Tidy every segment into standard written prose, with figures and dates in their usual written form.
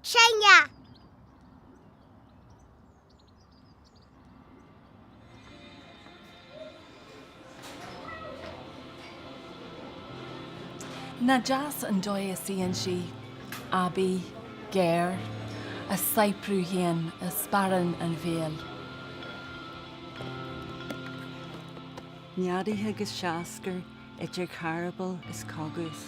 Teanga. Nach deas an dóigh a suíonn sí, aibí, géar, a saibhriú féin i sparán an bhéil. Neadaithe go seascair idir charball is chogús.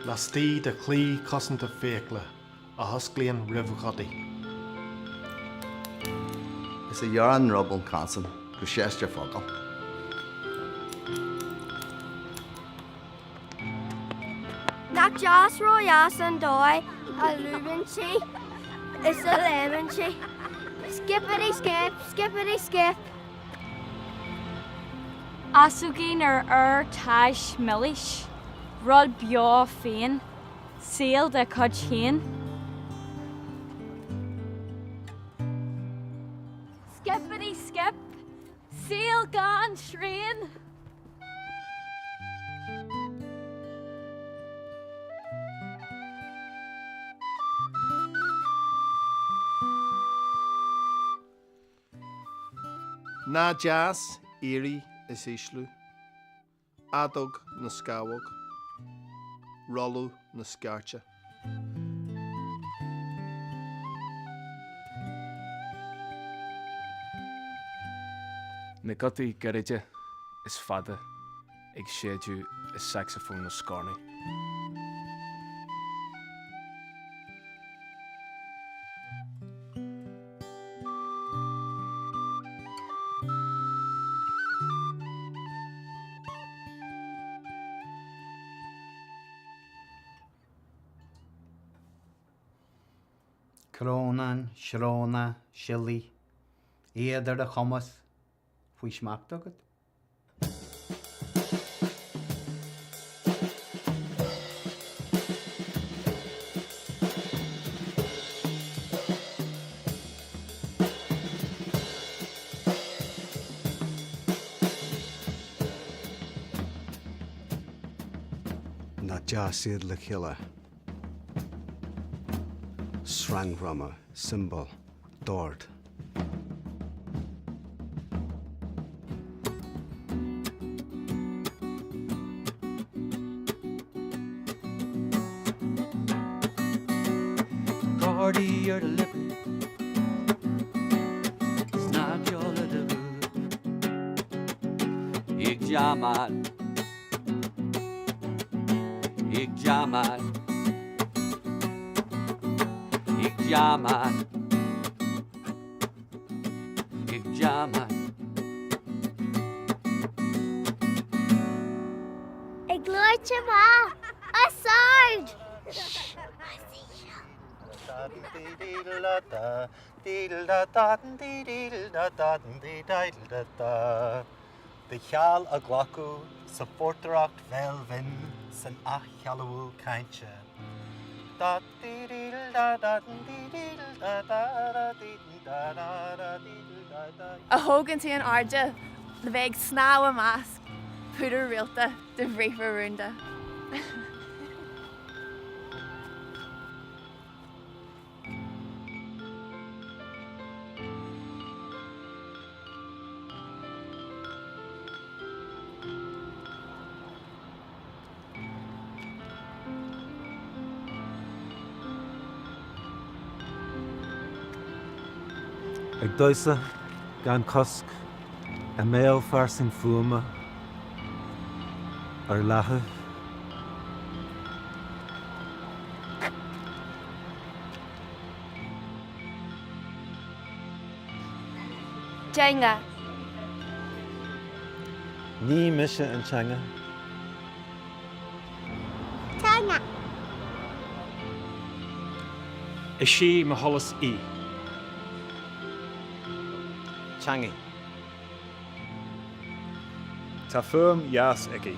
Laistigh de chlaí cosanta fiacla a hosclaíonn roimh ghudaí. Is a ghearrann ruball consan go seastar focal. Nach deas ródheas an dóigh a lúbann sí is a léimeann sí. Skippity skip, skippity skip. Easóigín ar fhear tais milis, rud beo féin, saol dá chuid féin. Skippity skip, saol gan srian. Nach deas éirí is ísliú, fheadóg na scamhóg, rolladh na scairte. Na gutaí gairide is fada ag séideadh i sacsafón na scornaí. Crónán, sróna, siollaí, iad ar a chumas faoi smacht agat. Nach deas iad le chéile. Sreangdhráma, siombal, dord. Gardaí ar do lipéad Snagcheol le do ghuth Ag jamáil Ag jamáil Ag jamáil Ag jamáil. Ag labhairt amach os ard! Shh! Os íseal. Do sheal a glacadh sa phortaireacht bhéil bhinn san athshealbhú cainte. A thógann tú in airde le bheith ag snámh i measc púdar rialta de bhriathra rúnda. Ag damhsa gan cosc i mbéal fairsing fuaime ar leathadh. Teanga. Ní mise an teanga. Teanga. Is í mo sholas í. Teangaidh. Tá fuaim dheas aici.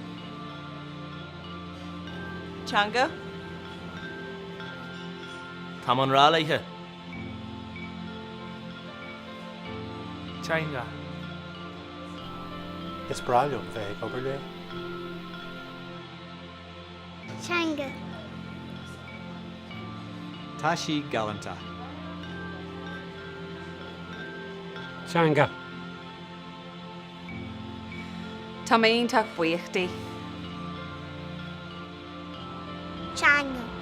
Teanga. Táim an rá léithe. Teanga. Is breá liom bheith ag obair léi. Teanga. Tá sí galánta. Teanga. Tá mé iontach buíoch di. Teanga.